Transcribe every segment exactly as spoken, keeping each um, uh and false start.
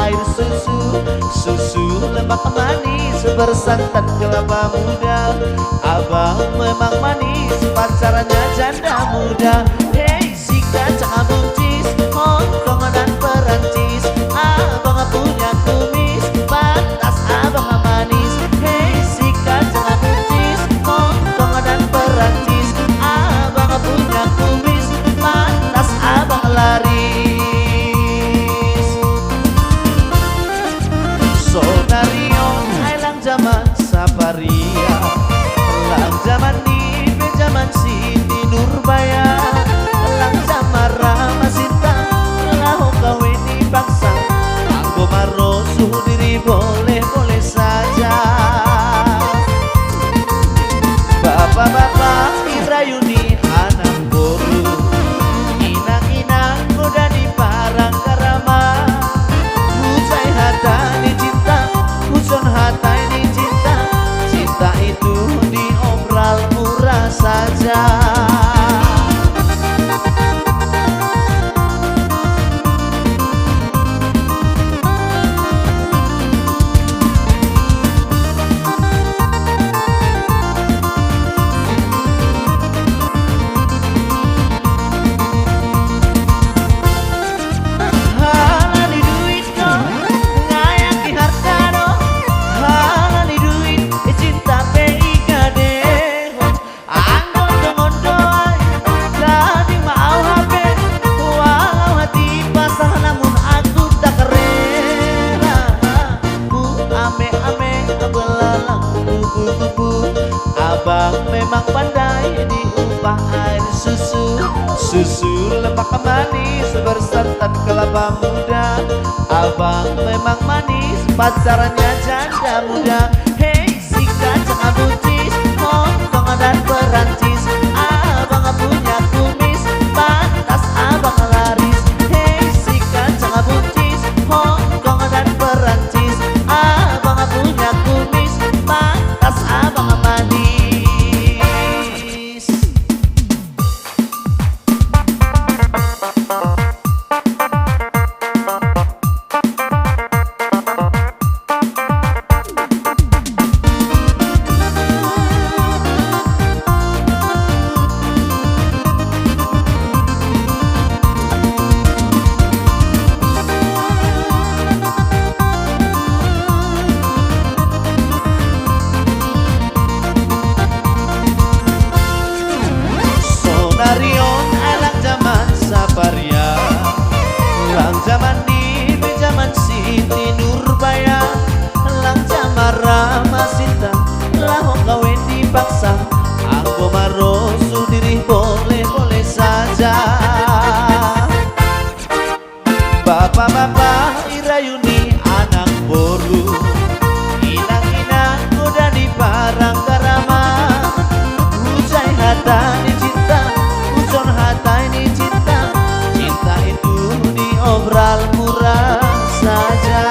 Air susu, susu lemak manis bersantan kelapa muda. Abang memang manis, pacarnya janda muda. Hei, si kacang buncis, Hongkong dan Perancis. Abang punya kumis, pantas abang manis. Hei, si kacang buncis, Hongkong dan Perancis. Abang punya kumis, pantas abang laris. Sonari on, ai lang jaman Saparia, lang jaman ni pe jaman Siti Nurbaya, lang jaman Rama Sinta, laho kawin dipaksa, anggo marosuh diri boleh-boleh saja. Bapa-bapa, i rayu ni anak boru, inang-inang, godang ni parangkarama. Hujai hata ni cinta, huson hata ni cinta, cinta itu diobral murah saja. Hala ni duit do, ngai anggi harta do, hala ni duit, cinta pe i gadehon. Anggo tongon do ai, tading ma au hape, walau hatipa sah namun aku tak rela. Bu ame-ame, belalang kupu-kupu, abang memang pandai diupah air susu. Susu lemak manis bersantan kelapa muda, abang memang manis, pacarnya janda muda. Hei, si kacang buncis, Hongkong dan Perancis, abang punya kumis, pantas abang laris. Hei, si kacang buncis, Hongkong dan Perancis, abang punya kumis, pantas abang manis. Sonari on, ai lang jaman Saparia, lang jaman ni pe jaman Siti Nurbaya, lang jaman Rama Sinta, laho kawin dipaksa, anggo marosuh diri boleh-boleh saja. Bapa-bapa, i rayu ni anak boru, inang-inang, godang ni parangkarama. Hujai hata ni cinta, huson hata ni cinta, cinta itu diobral murah saja.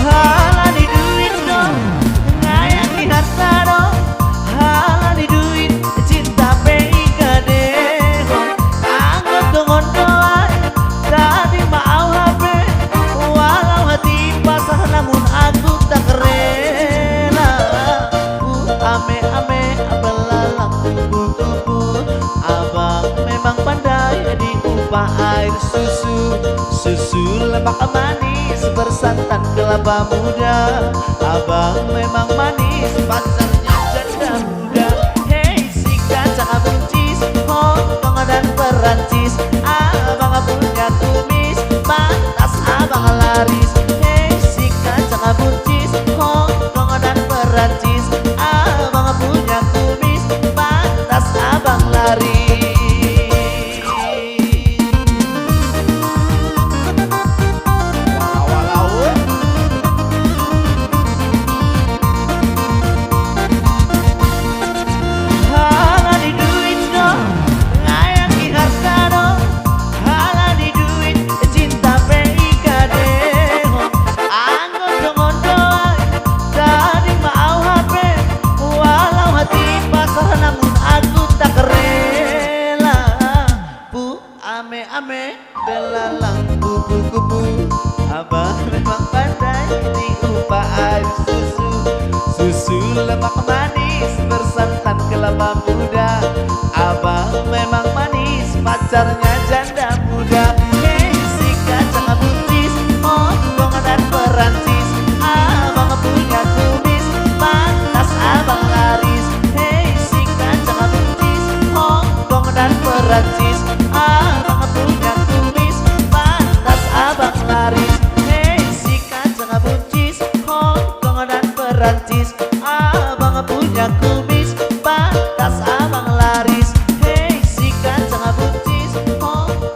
Hala ni duit do, ngai anggi harta do, hala ni duit, cinta pe i gadehon. Anggo tongon do ai, tading ma au hape, walau hatipa sah namun aku tak rela. Bu ame-ame, belalang kupu-kupu, abang memang pandai diupah air susu. Susu lemak manis bersantan kelapa muda, abang memang manis, pacarnya janda muda. Hei, si kacang buncis, Hongkong dan Perancis, abang punya kumis, pantas abang laris. Hei, si kacang buncis, Hongkong dan Perancis, abang punya kumis, pantas abang laris. Hala ni duit do, ngai anggi harta do, Ame-ame, belalang kupu-kupu, abang memang pandai diupa air susu. Susu lemak manis bersantan kelapa muda, abang memang manis, pacarnya janda muda. Hei, si kacang buncis, Hongkong dan Perancis, abang punya kumis, pantas abang laris. Hei, si kacang buncis, Hongkong dan Perancis, abang punya kumis, pantas abang laris. Hei, si kacang buncis, Hongkong dan Perancis, abang punya kumis, pantas abang laris. Hei, si kacang buncis, Hongkong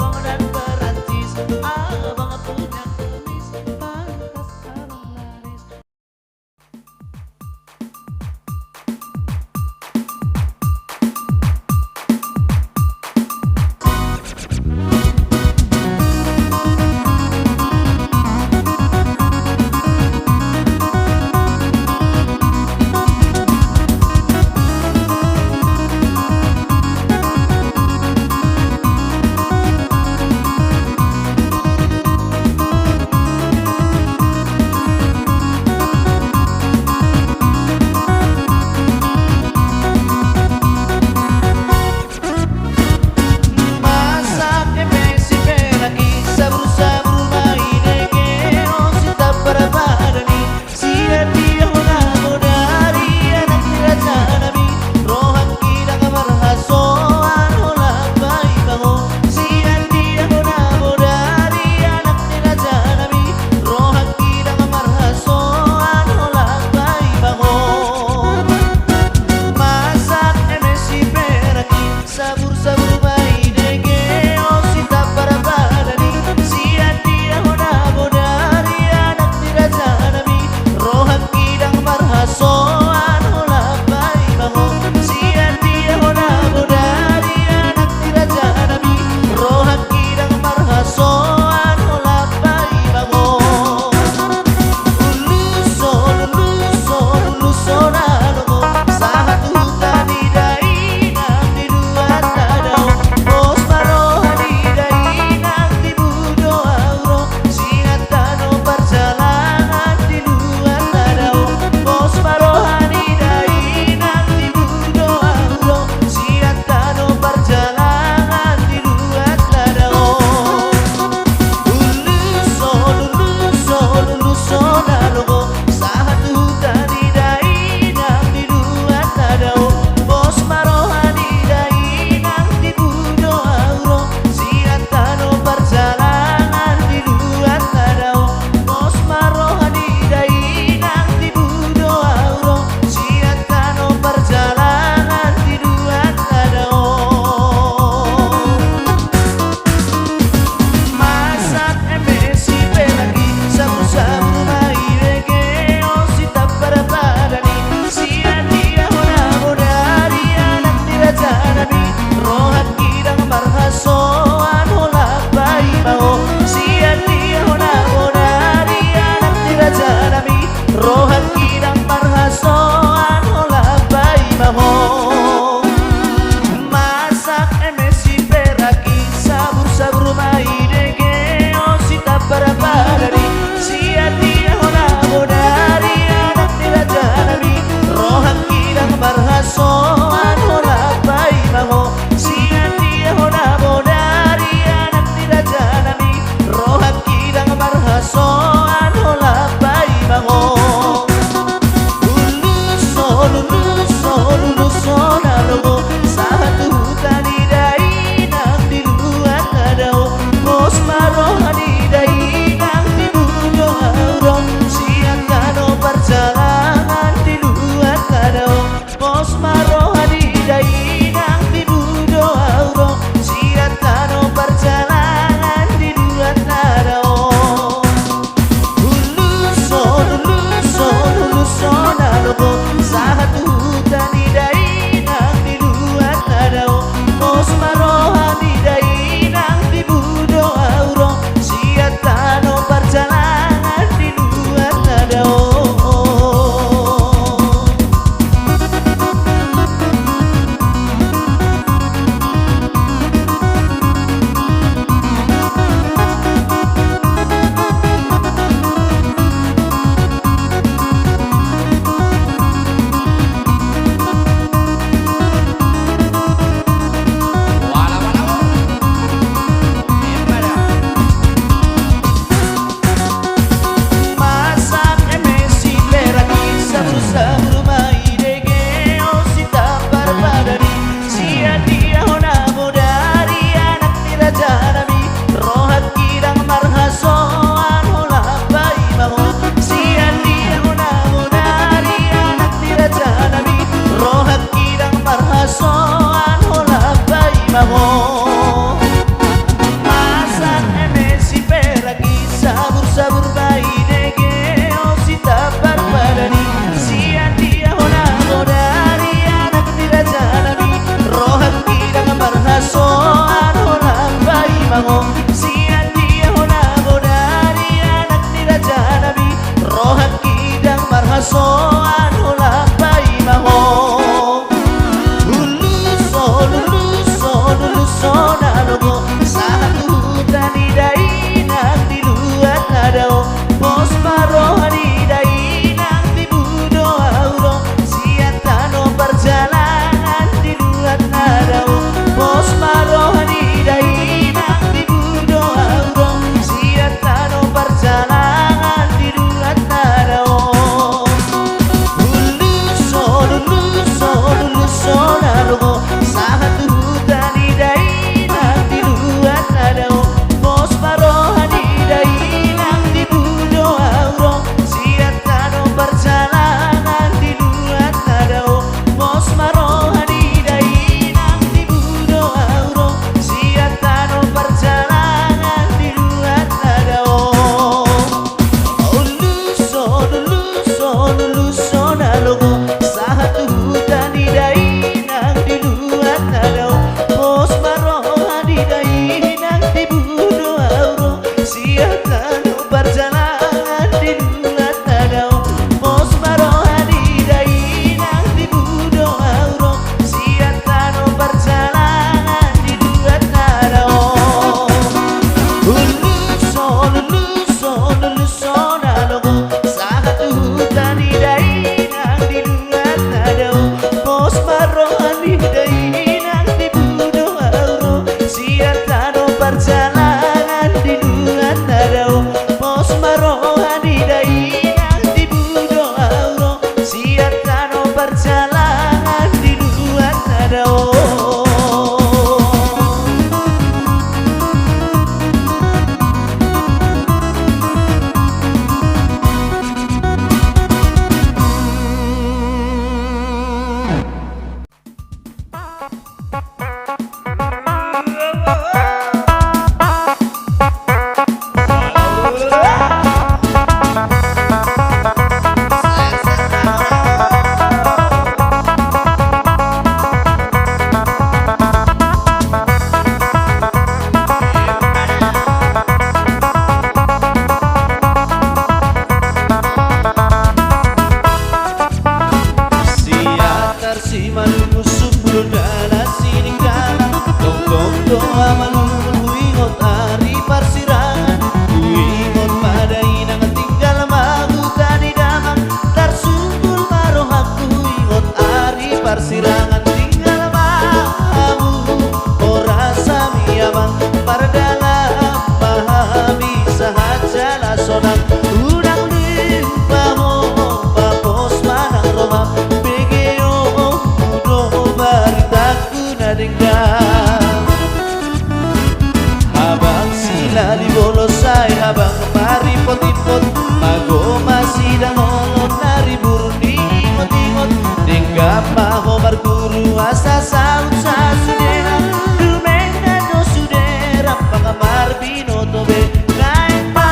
Sahali bolon sai habang maripot-ipot, mago ma sidaonon na ribur ni ingot-ingot. Denggan ma ho marguru asa saut sasudena, dumenggan do sude rap manghamar binoto be. Naeng ma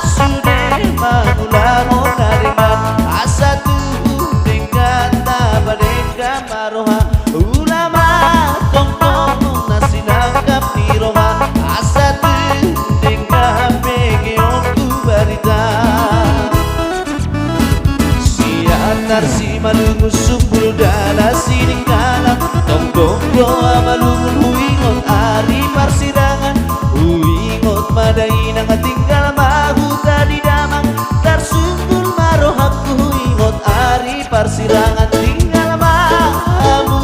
sude mangulahon na denggan, asa tubu denggan taba denggan ma roha. Ula ma tongtong na sinangkap ni roha, asa tubu denggan begeonku barita. Siatar Simalungun Sumbul Dalan Sidikalang, tongtong do amalungun huingot ari parsirangan. Huingot ma dainang tinggal ma huta ni damang, tarsundul ma rohangku huingot ari parsirangan. Tinggal ma hamu,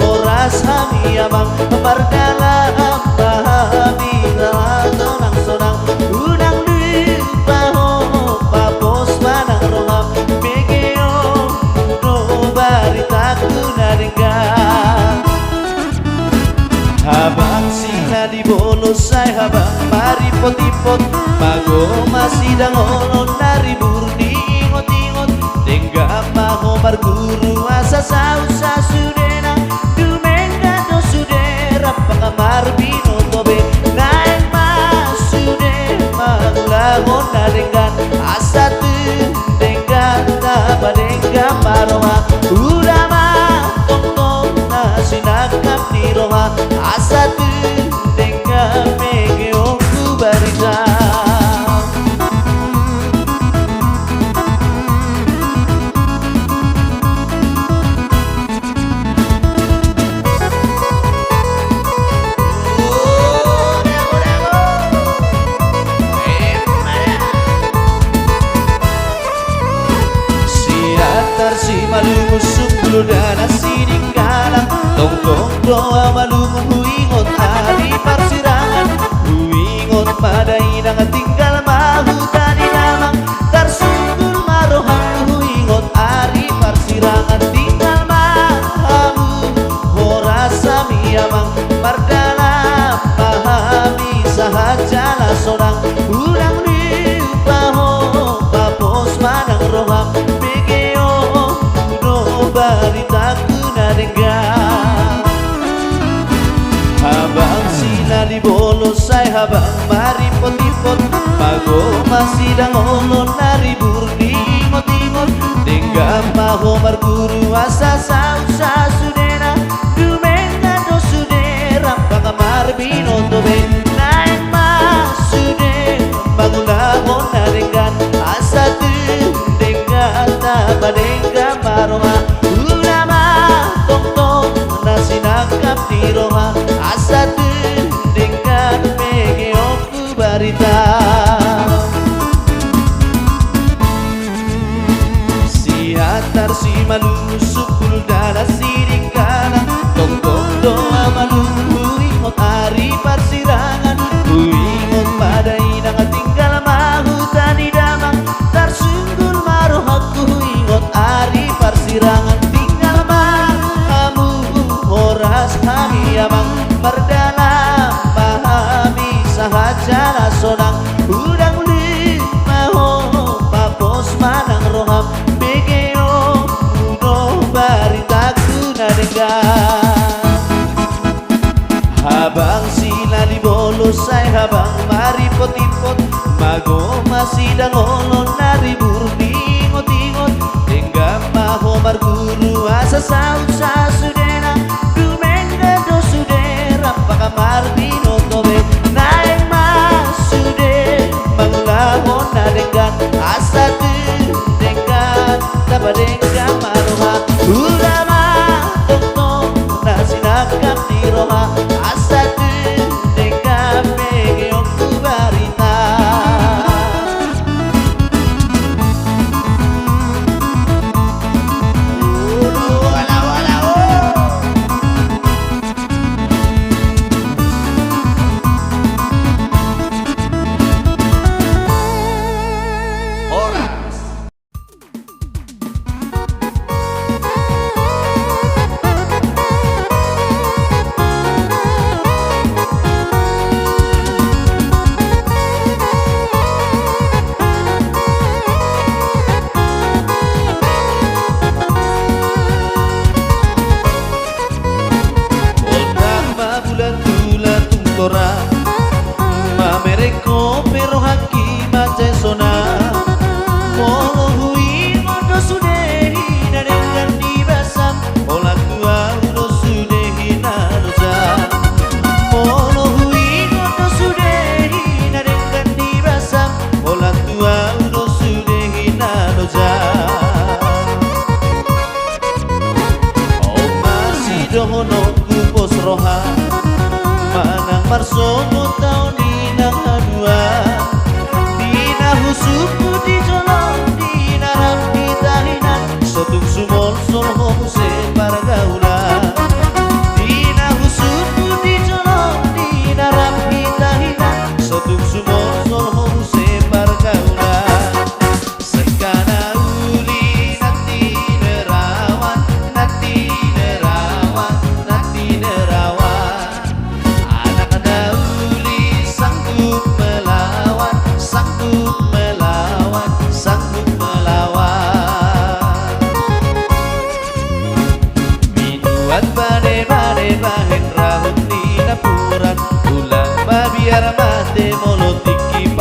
horas hami amang, mardalan ma hami sonang-sonang. Unang lupa ho, papos ma nang roham, begeonku do baritaku na denggan. Habang sinali bolon sai habang maripot-ipot, mago ma sidaonon na ribur ni ingot-ingot. Denggan ma ho marguru asa saut sasudena, dumenggan do sude rap manghamar binoto be. Naeng ma sude mangulahon na denggan, asa tubu denggan taba denggan ma roha. Ula ma tongtong na sinangkap ni roha, asa tubu denggan begeonku barita. Siatar Simalungun Sumbul Dalan Sidikalang, tongtong do amalungun huingot ari parsirangan. Huingot ma dainang tinggal ma huta ni damang, tarsundul ma rohangku huingot ari parsirangan. Tinggal ma hamu, horas hami amang, mardalan ma hami sahat jala sonang. Unang lupa ho, papos ma nang roham, begeonku do baritaku na denggan. Habang sinali bolon sai habang maripot-ipot, mago ma sidaonon na ribur ni ingot-ingot. Denggan ma ho marguru asa saut sasudena, dumenggan do sude rap manghamar binoto be. Naeng ma sude mangulahon na denggan, asa tubu denggan taba denggan ma roha. Ula ma tongtong na sinangkap ni roha, asa tubu denggan begeonku barita. Siatar Simalungun Sumbul Dalan Sidikalang, tongtong do amalungun huingot ari parsirangan. Huingot ma dainang tinggal ma huta ni damang, tarsundul ma rohangku huingot ari parsirangan. Tinggal ma hamu, horas hami amang, mardalan ma hami sahat jala sonang. Unang lupa ho, papos ma nang roham, begeonku do baritaku na denggan. Habang sinali bolon sai habang maripot-ipot, mago ma sidaonon na ribur ni ingot-ingot. Denggan ma ho marguru asa saut sasudena, dumenggan do sude rap manghamar binoto be. Naeng ma sude mangulahon na denggan, asa tubu denggan taba denggan ma roha. Ula ma tongtong na sinangkap ni roha, asa tubu denggan begeonku barita.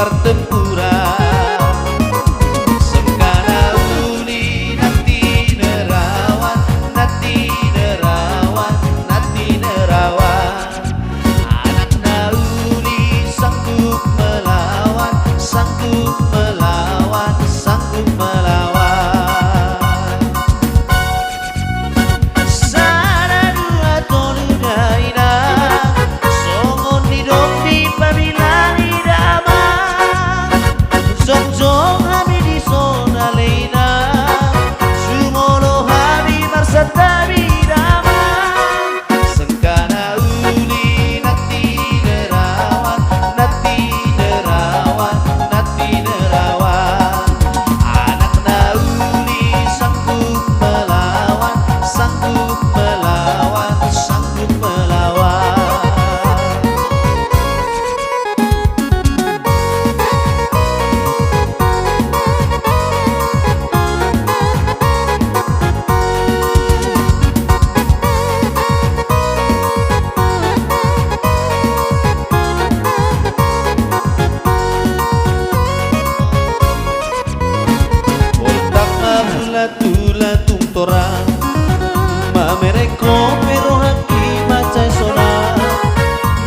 partempuran. Sengkana uli nanti nerawan, nanti nerawan, nanti nerawan. Anak na uli sanggup melawan, sanggup melawan, sanggup melawan. Sada dua tolu dainang, songon nidok ni pamilani damang. Jongjong hami dison ale inang, jumolo hami marsantabi damang. Sengkana uli nanti nerawan, nanti nerawan, nanti nerawan. Anak na uli sanggup melawan, sanggup melawan, sanggup melawan. Otak ma bulat-bulat tung torang, mamereng kopi rohangki mansai sonang.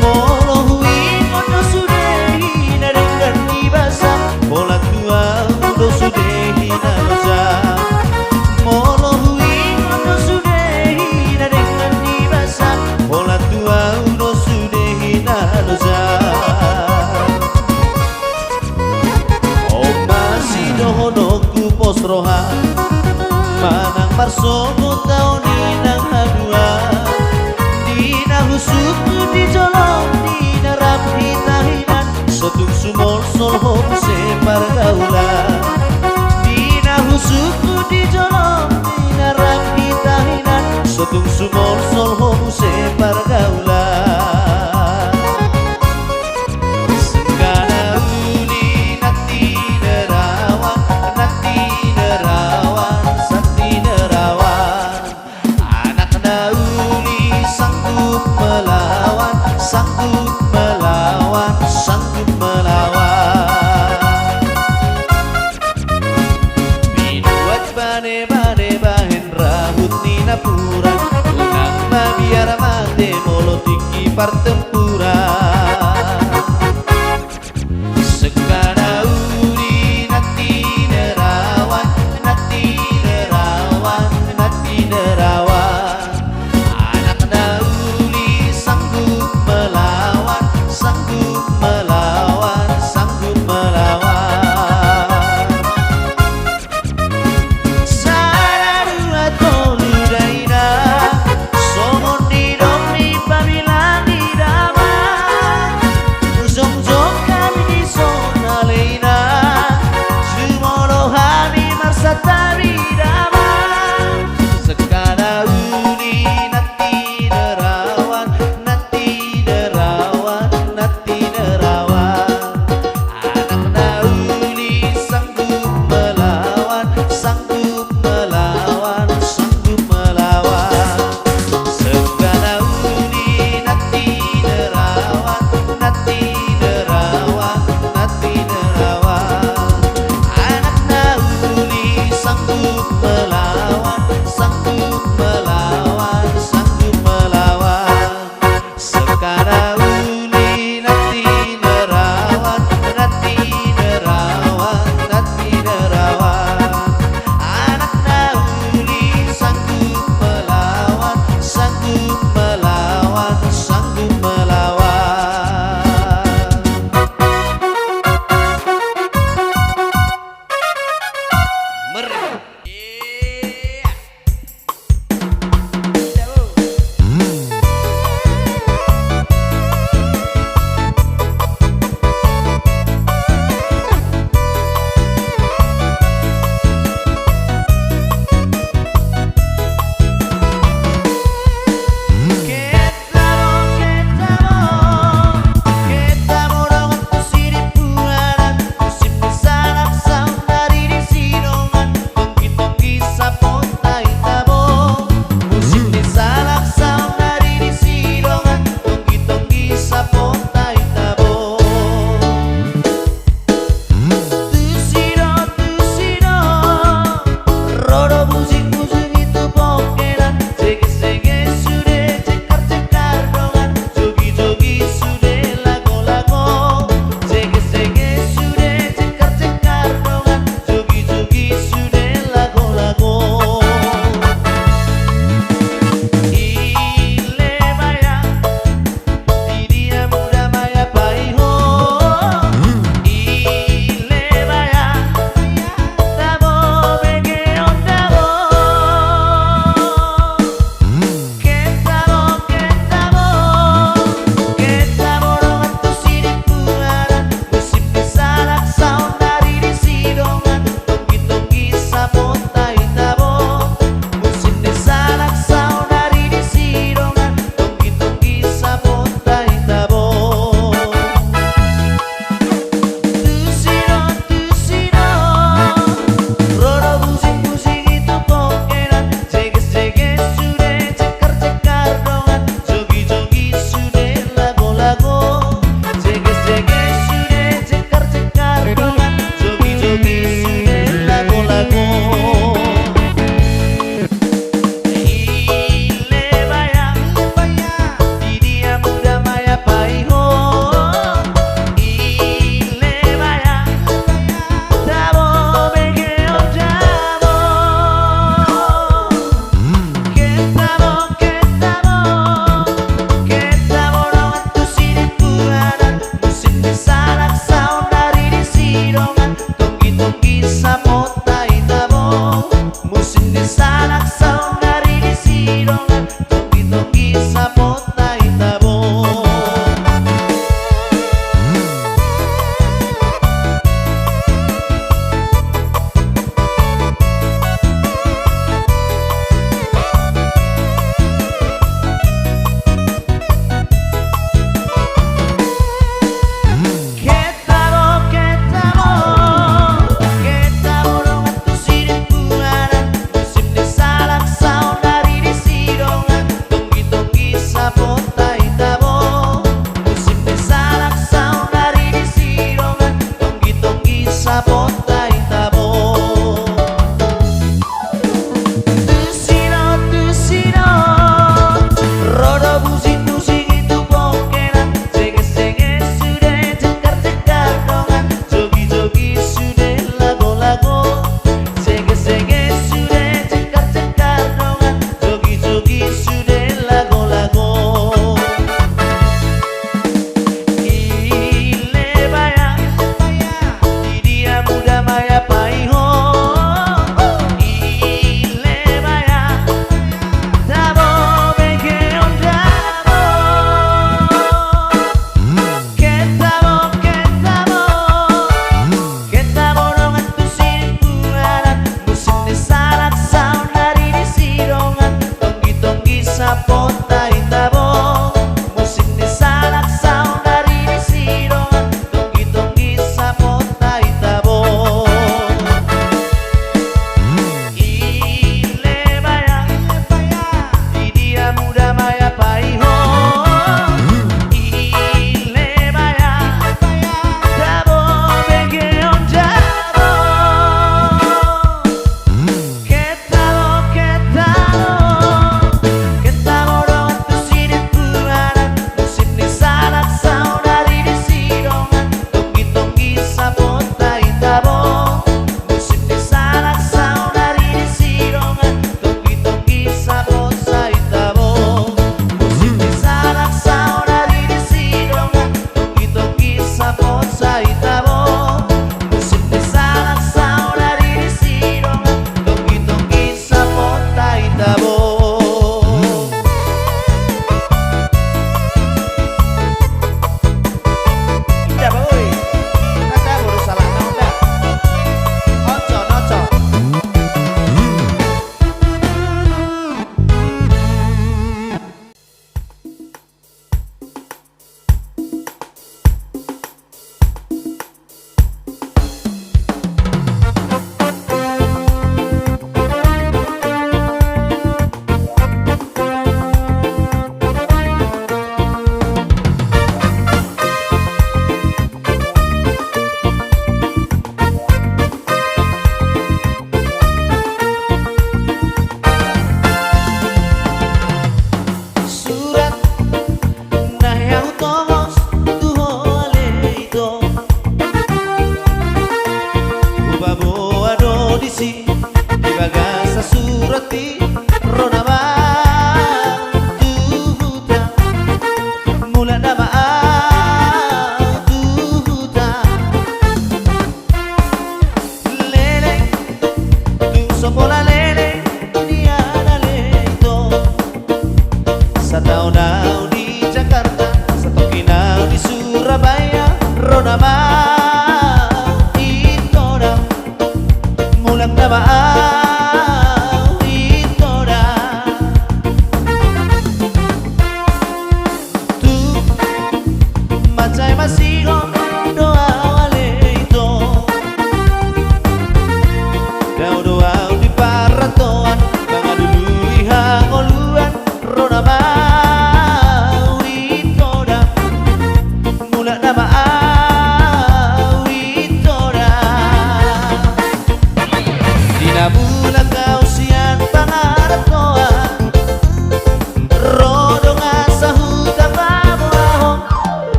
Molo huingot do sude i na denggan ni basa, holan tu ahu do sude i na loja. Molo huingot do sude i na denggan ni basa, holan tu ahu do sude i na loja. On ma sidohononku pos roha, manang marsogot taon i nang hadua. Di na husungkun di jolom ni na rap hita hinan, so tung sumolsol ho muse pargaulan. Di na husungkun di jolom ni na rap hita hinan, so tung sumolsol ho muse pargaulan. Sengkana uli nanti nerawan, nanti nerawan, nanti nerawan. Anak na uli sanggup melawan, sanggup melawan, sanggup melawan. Binuat bane-bane bahen rahut ni napuran, unang mabiar mate molo tingki partempuran. Sengkana uli nanti nerawan, nanti nerawan, nanti nerawan. Anak na uli sanggup melawan, sanggup melawan, sanggup melawan. Sada dua tolu dainang, songon nidok ni pamilani damang.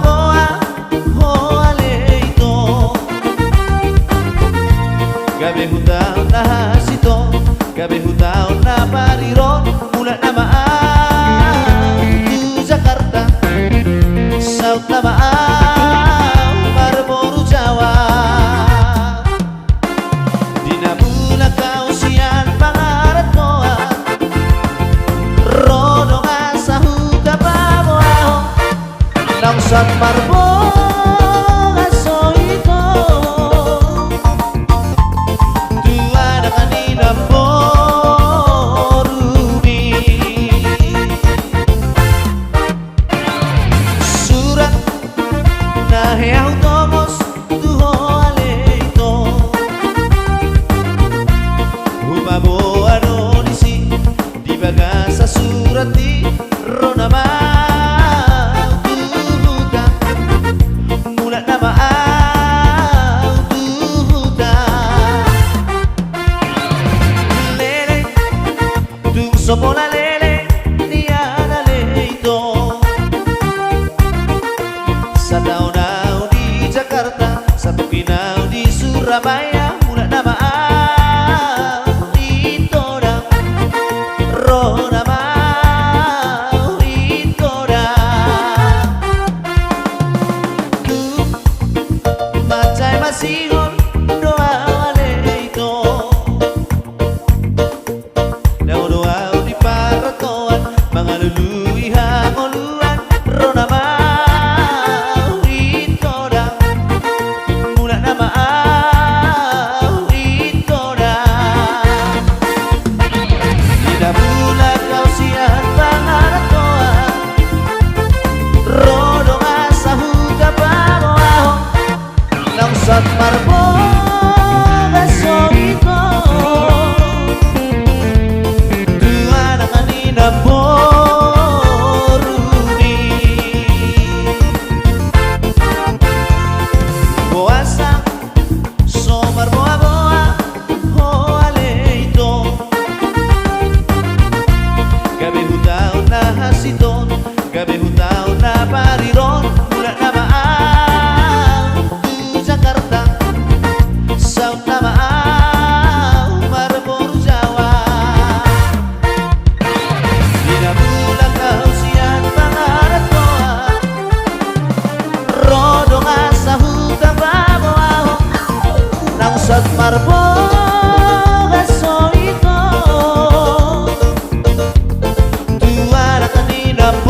Hoa, hoa Leito. Gabe hutaon na hasiton, gabe hutaon na pariron, mulak nama au tu Jakarta, saut nama au marboru Jawa. Di na mulak au sian pangarantoan, ro do asa huta paboahon. Naung saut marbolas ho ito tu anak ni namborumi. Surat na hea hutomos tu hoa Leito. Hupaboa do disi di bagasan surat i, ro nama au tu huta, mulak nama au tu huta. Lele, tung so pola lele nian ale ito. Sataon au di Jakarta, satungkin au di Surabaya, mulak nama au ito da, ro nama au ito da. Tung mansai masihol do au ale ito. Dao do au di partoan mangalului hangoluan, ro nama au ito da, mulak nama au ito da. Di na mulak au sian pangarantoan, ro do asa huta paboahon. Naung saut marbolas ho ito tu anak ni namborumi. Boasa so marboaboa hoa Leito. Gabe hutaon na hasiton, gabe hutaon na pariron, mulak nama au tu Jakarta, saut nama au marboru Jawa. Di na mulak au sian pangarantoan, ro do asa huta paboahon. Naung saut marbolas ho ito tu anak ni namborumi.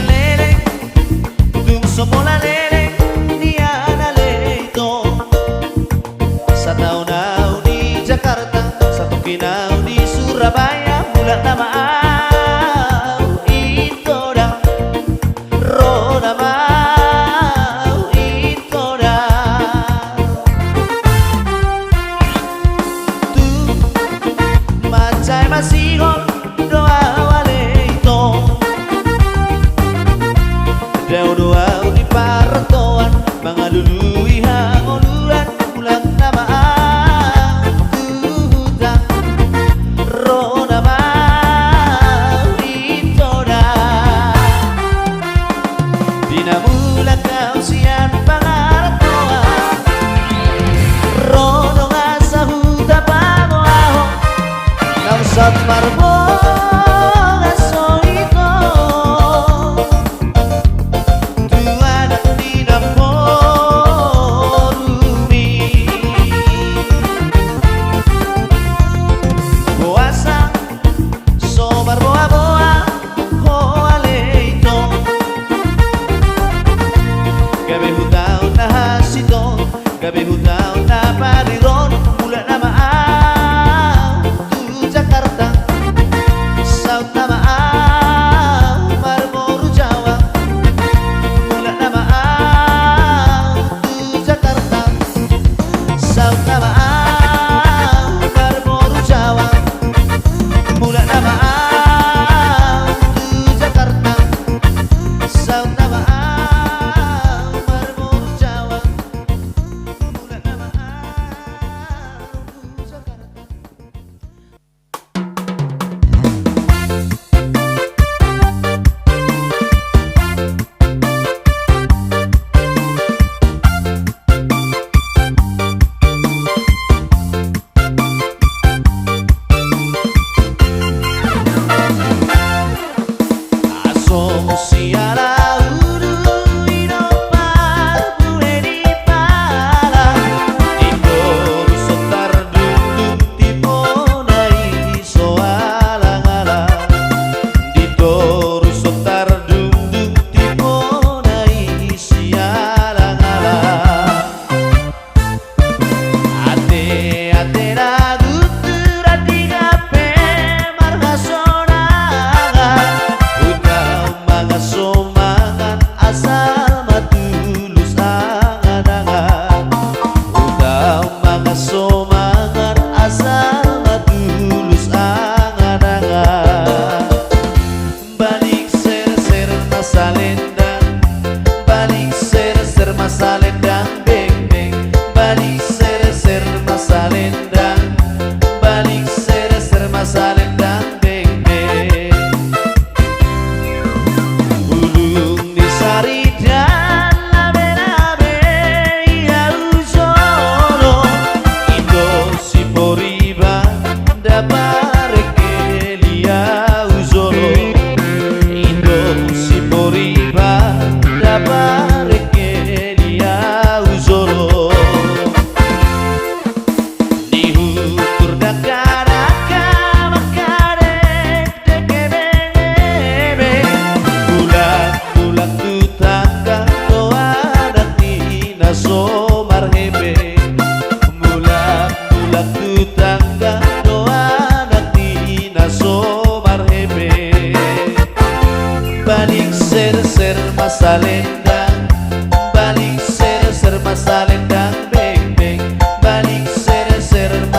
Lele, tung so pola lele nian ale ito. Sataon au di Jakarta, satungkin au di Surabaya, mulak nama au ito da, ro nama au ito da. Tung mansai masihol do au ale ito. Dao do au di partoan mangalului hangoluan, mulak nama au tu huta, ro nama au ito da. Di na mulak au sian pangarantoan, ro do asa huta paboahon. Naung saut marbolas ho ito tu anak ni namborumi. Boasa so marboaboa hoa Leito. Gabe hutaon na hasiton, gabe hutaon na pariron, mulak nama au tu Jakarta,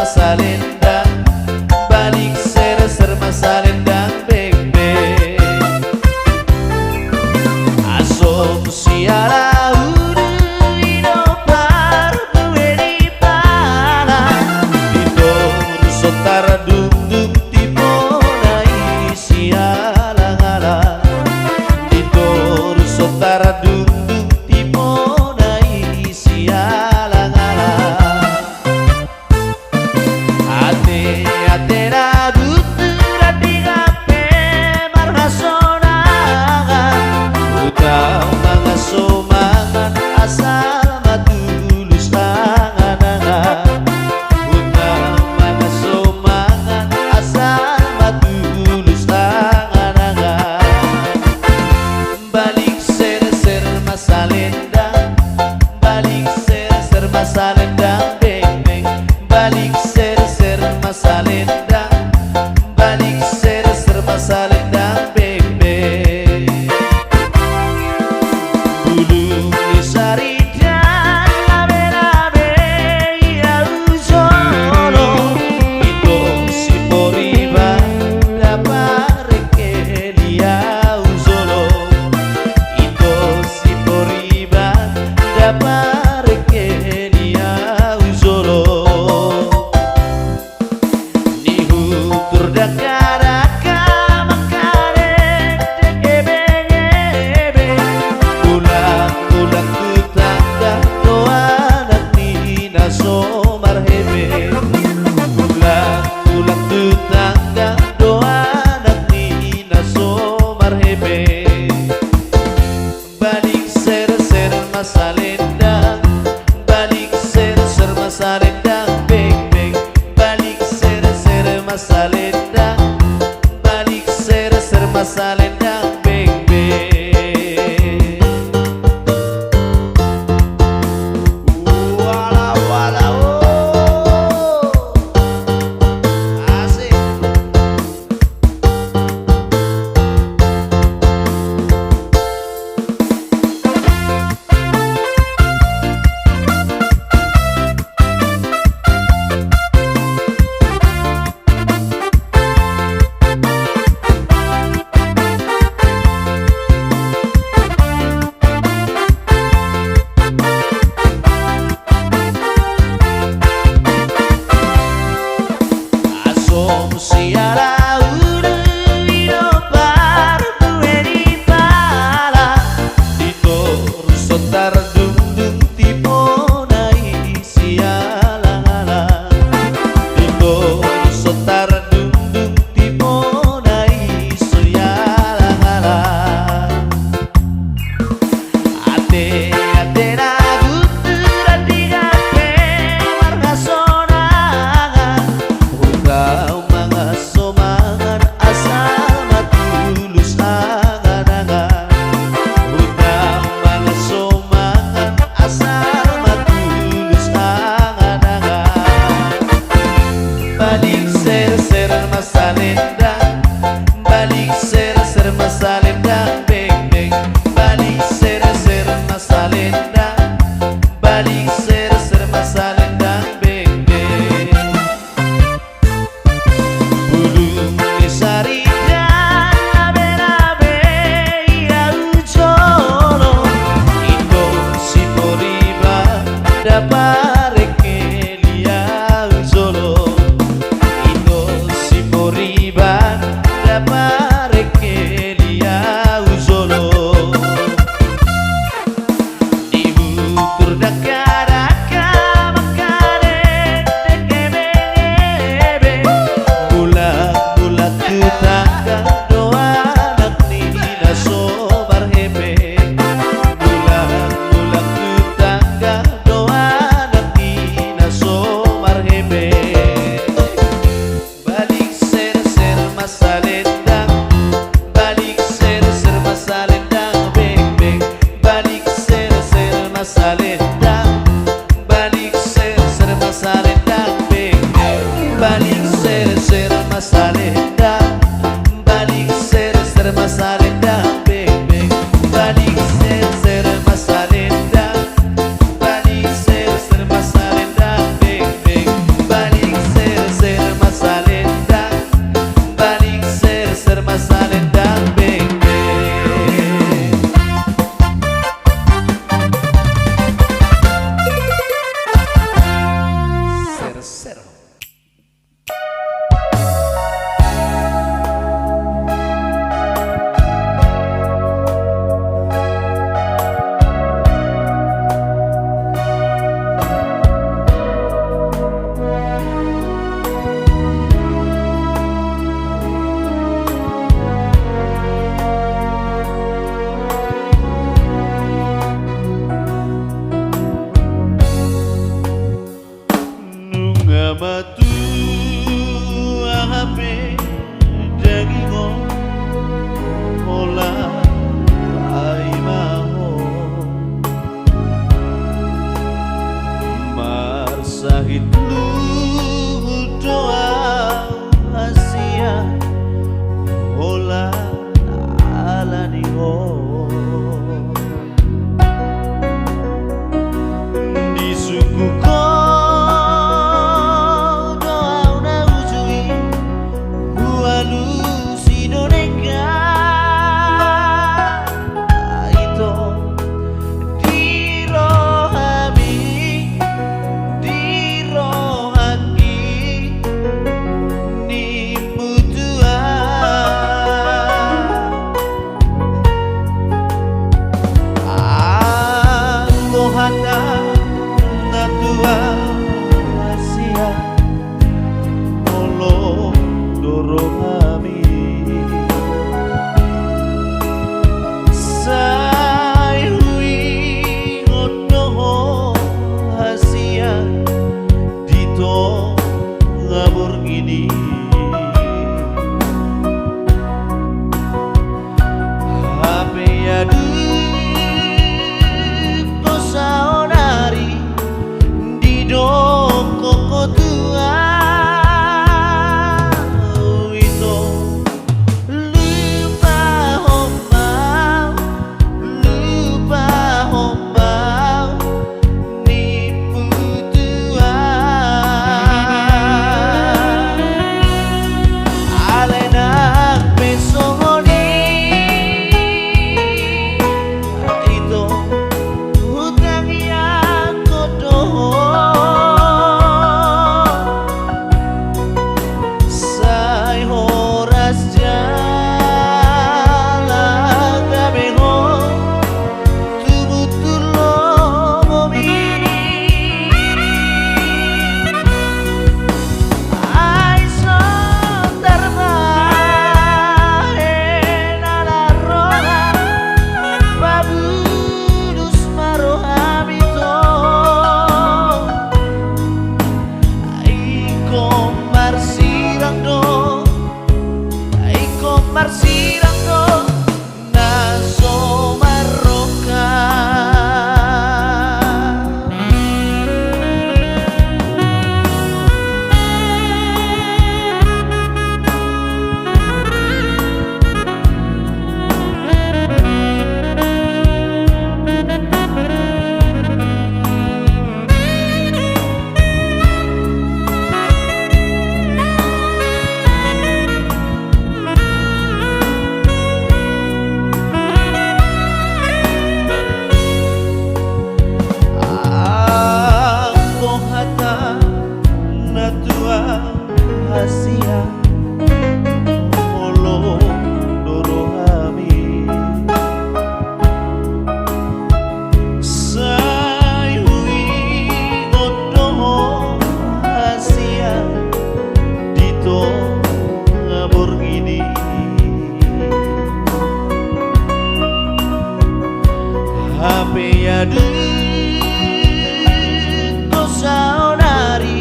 Salendang, balik serser ma salendang bengbeng. Asom siala ulu i do parbue ni pala, di toru so tardungdung tipona i sialangalang, di toru so tardungdung tipona i sialangalang. Ate, ate na gutu na di gabe marhasonangan, hutau mangasomangan asal matulus anganangan, hutau mangasomangan asal matulus anganangan. Balik serser ma salendang, balik serser ma salendang bengbeng, balik serser ma salendang, balik serser ma salendang bengbeng. Bulung ni saridan labelabe i au jolo, ito si Poriban daparengkel i au jolo, ito si Poriban daparengkel i au jolo. Nihutur dakadaka mangkadekdek ebengebeng, mulakmulak tu tangga do anak ni na so marhebe, mulakmulak tu tangga do anak ni na so marhebe. Balik serser ma salendang, balik serser ma salendang bengbeng, balik serser ma salendang, balik serser ma salendang bengbeng. Wala, wala, oh. Asik. Asom siala ulu i do parbue ni pala, di toru so tardungdung tipona i sialangalang, di toru so tardungdung tipona i sialangalang. Ate, ate na gutu na di gabe marhasonangan, hutau mangasomangan asal matulus anganangan, hutau mangasomangan asal matulus anganangan. Balik serser ma salendang, balik serser ma salendang bengbeng, balik serser ma salendang, balik serser ma salendang bengbeng. Bulung ni saridan labelabe i au jolo, ito si Poriban daparengkel i au jolo, ito si Poriban daparengkel i au jolo. Nihutur dakadaka mangkadekdek ebengebeng, mulakmulak tu tangga do anak ni na so marhebe, mulakmulak tu tangga do anak ni na so marhebe. Balik serser ma salendang, balik serser ma salendang bengbeng, balik serser ma salendang, balik serser ma salendang bengbeng, balik serser ma salendang, balik serser ma salendang bengbeng, balik serser ma salendang. Balik serser ma salendang bengbeng, balik borngin i. Hape adong do saonari didok ho tua, ito. Lupahon ma, lupahon ma, nimmu tua. Alai nang pe songon i, ito, hutangiangkon do ho. Sai horas jala gabe ho tubu tu lomomi. Ai so tarbahen ala roha, pabunus ma rohami, ito. Ingkon marsirang do, ingkon marsirang do na so marroka. Anggo hata na tua hasian, holong do rohami. Sai huingot do ho hasian di tonga borngin i. Hape adong do saonari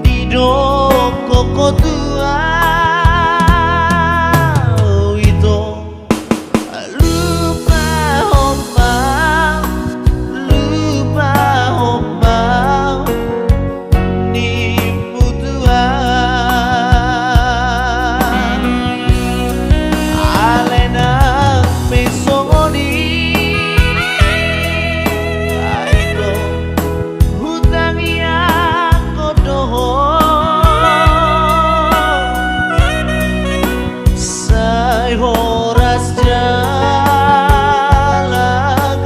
didok ho tua, ito. Lupahon ma, lupahon ma, nimmu tua. Alai nang pe songon i, ito, hutangiangkon do ho. Sai horas jala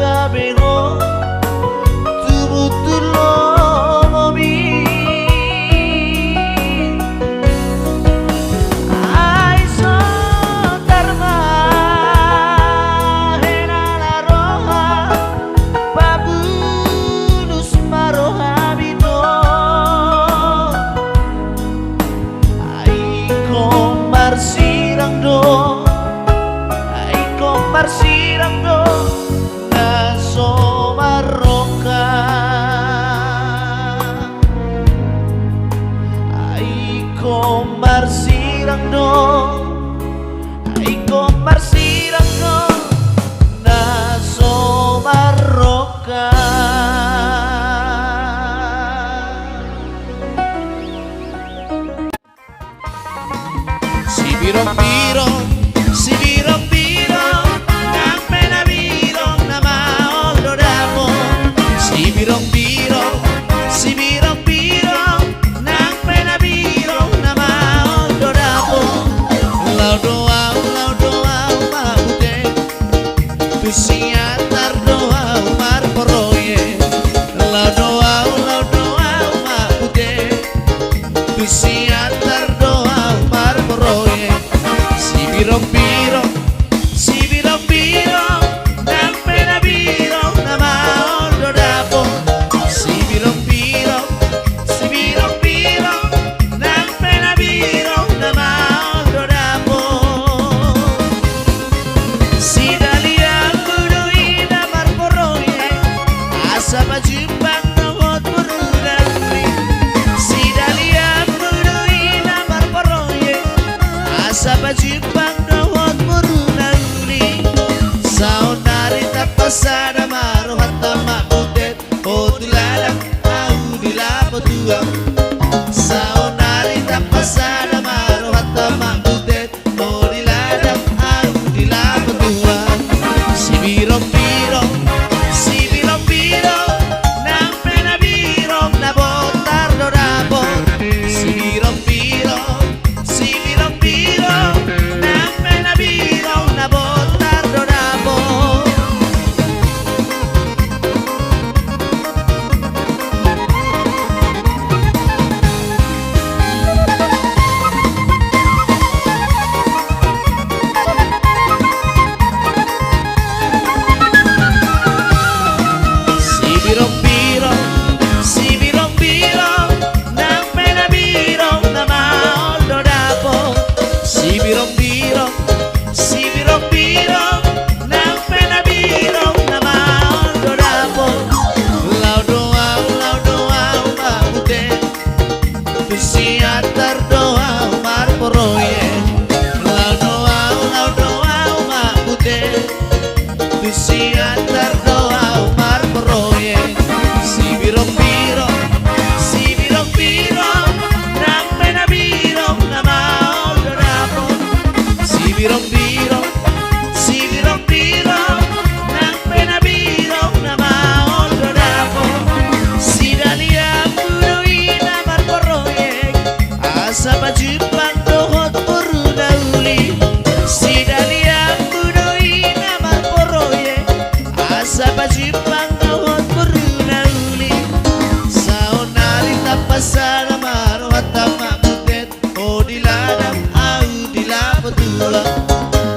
gabe ho tubu tu lomomi. Ai so tarbahen ala roha, pabunus ma rohami, ito. Ingkon marsirang do, ingkon marsirang do na so marroka. Ingkon marsirang do, ingkon marsirang do na so marroka. Sibirong-birong, sibirong-birong, nang pe na birong na maol do dapot. Sibirong-birong, sibirong-birong, nang pe na birong na maol do dapot. Laho do au, laho do au mabute, tu Siantar do au marproyek. Laho do au, laho do au mabute, tu Siantar do au marproyek. Sibirong-birong, sibirong-birong, nang pe na birong na maol do dapot. Sibirong-birong, sibirong-birong, nang pe na birong na maol do dapot. Sidalianmu do i na marproyek, asa pajumpang dohot boru dangri. Sidalianmu Siantar do ahu marproyek, laho do ahu, laho do ahu mambutet. Tu Siantar do ahu marproyek. Sibirong-birong, sibirong-birong, nang pe na birong na maol do dapot. Sibirong-birong, sibirong-birong, nang pe na birong na maol do dapot. Si Dalianmu do i na marproyek, asa pajumpang dohot boru na uli. Si Dalianmu do i na marproyek, asa pajumpang dohot boru na uli. Saonari tampasada ma rohanta mambutet. O di ladang ahu di lapo tua.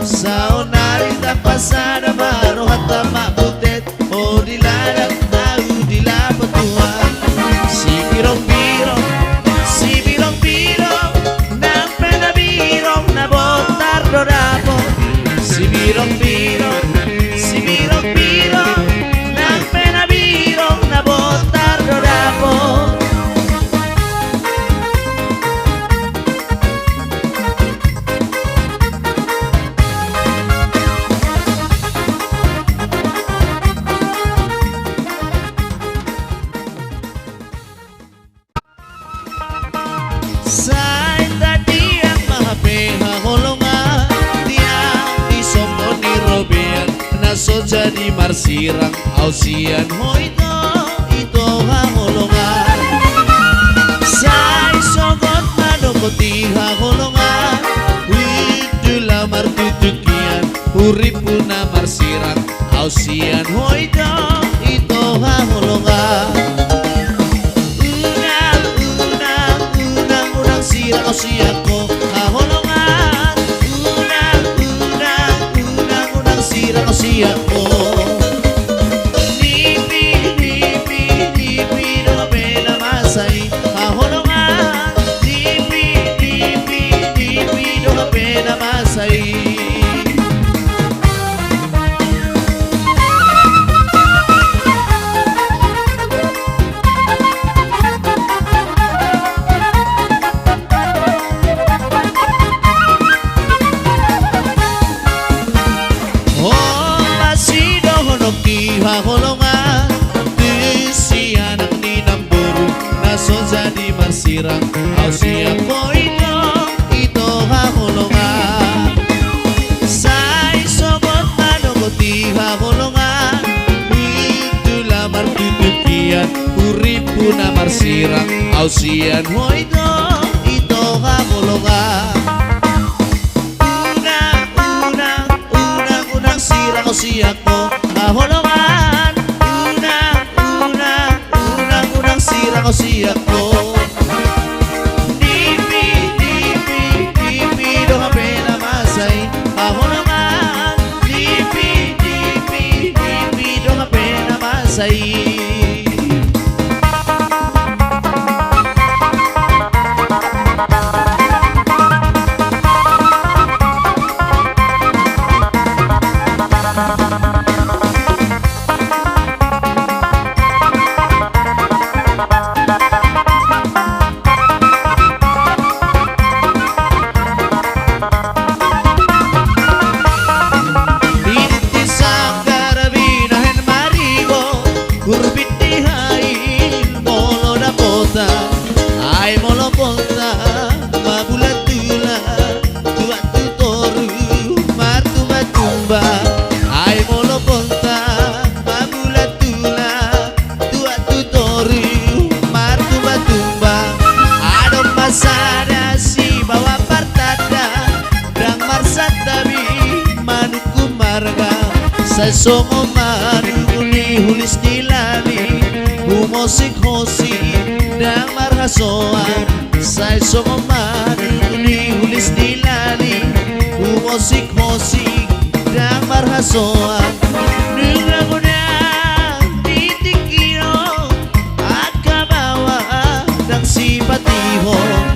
Saonari tampasada ma rohanta mambutet. O di ladang ahu di lapo tua. Sibirong-birong, sibirong-birong, nang pe na birong na bontar do dapot. Sibirong-birong, sibirong-birong, nang pe na birong na bontar do dapot. Sai tadiang ma hape haholongan, tiang di songon ni robean na so jadi marsirang, au sian ho ito, ito haholongan. Sai sogot ma dohot i haholongan, hundul laho martutukian, uripuna marsirang, au sian ho ito, ito haholongan. Unang, unang, unang, unang sirang au sian ho haholongan. Unang, unang, unang, unang sirang au sian ho. Nipi, nipi, nipi do hape na masa i haholongan. Nipi, nipi, nipi do hape na masa i. Ombas i dohononki haholongan, tu si anak ni namboru na so jadi marsirang, au sian ho ito, ito haholongan. Sai sogot ma dohot i haholongan, hundul laho martutukian, uripuna marsirang, au sian ho ito, ito haholongan. Unang, unang, unang, unang sirang au sian ho haholongan. Unang, unang, unang, unang sirang au sian ho. Nipi, nipi, nipi do hape na masa i haholongan. Nipi, nipi, nipi do hape na masa i. Binti sanggar binahen marigo, hurbit di hail molo dapotan, ai molo bonta ma bulan tulang, tuak tu toru martumba-tumba, ai molo bonta ma bulan tulang, tuak tu toru martumba-tumba. Adong ma sada sibawa partanda, ndang marsantabi manungkun marga. Sai songon manungkun ni hulis ni lali, humosik-hosik ndang marhasoan. Sai songon manungkun ni hulis ni lali, humosik-hosik ndang marhasoan. Nunga godang di tingki on angka baoa ndang sipatihon,